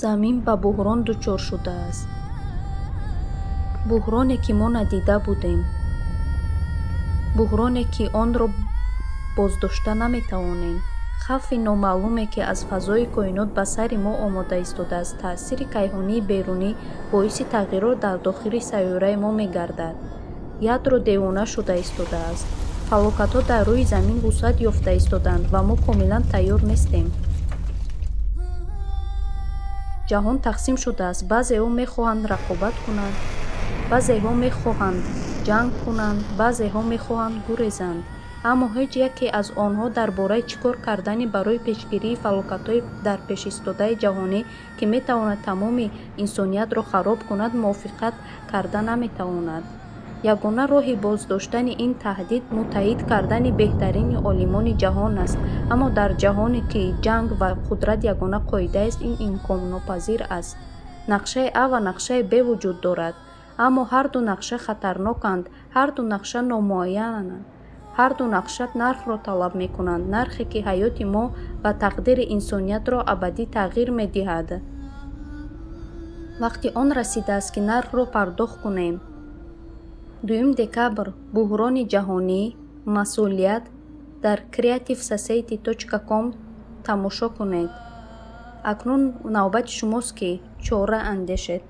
Замин ба буҳрон дучор шудааст. Буҳроне, ки мо надида будем. Буҳроне, ки онро боздошта наметавонем. Хавфи номаълуме, ки аз фазои коинот ба сари мо омода истодааст. Таъсири кайҳонии берунӣ боиси тағйирот дар дохили сайёраи мо мегардад. Ядро девона шуда истодааст. Фалокатҳо дар рӯи замин вусъат ёфта истодаанд ва мо комилан тайёр нестем. Ҷаҳон тақсим шудааст. Баъзеҳо мехоҳанд рақобат кунанд, баъзеҳо мехоҳанд ҷанг кунанд, баъзеҳо мехоҳанд гурезанд. Аммо ҳеҷ яке аз онҳо дар бораи чӣ кор кардани барои пешгирии фалокатҳои дарпешистодаи ҷаҳонӣ, ки метавонад тамоми инсониятро хароб кунад, мувофиқат карда наметавонад. Ягона роҳи боздоштани ин таҳдид муттаҳид кардани беҳтарини олимони ҷаҳон аст, аммо дар ҷаҳоне, ки ҷанг ва қудрат ягона қоидаест, ин имконнопазир аст. Нақшаи А ва нақшаи Б вуҷуд дорад, аммо ҳарду нақша хатарноканд, ҳарду нақша номуайянанд, ҳарду нақша нархро талаб мекунанд, нархе, ки ҳаёти мо ва тақдири инсониятро абадӣ тағйир медиҳад. Вақти он расидааст, ки нархро пардохт кунем. 2 декабр. Буҳрони ҷаҳонӣ. Масъулият. Дар creativesociety.com тамошо кунед. Акнун навбати шумост, ки чора андешед.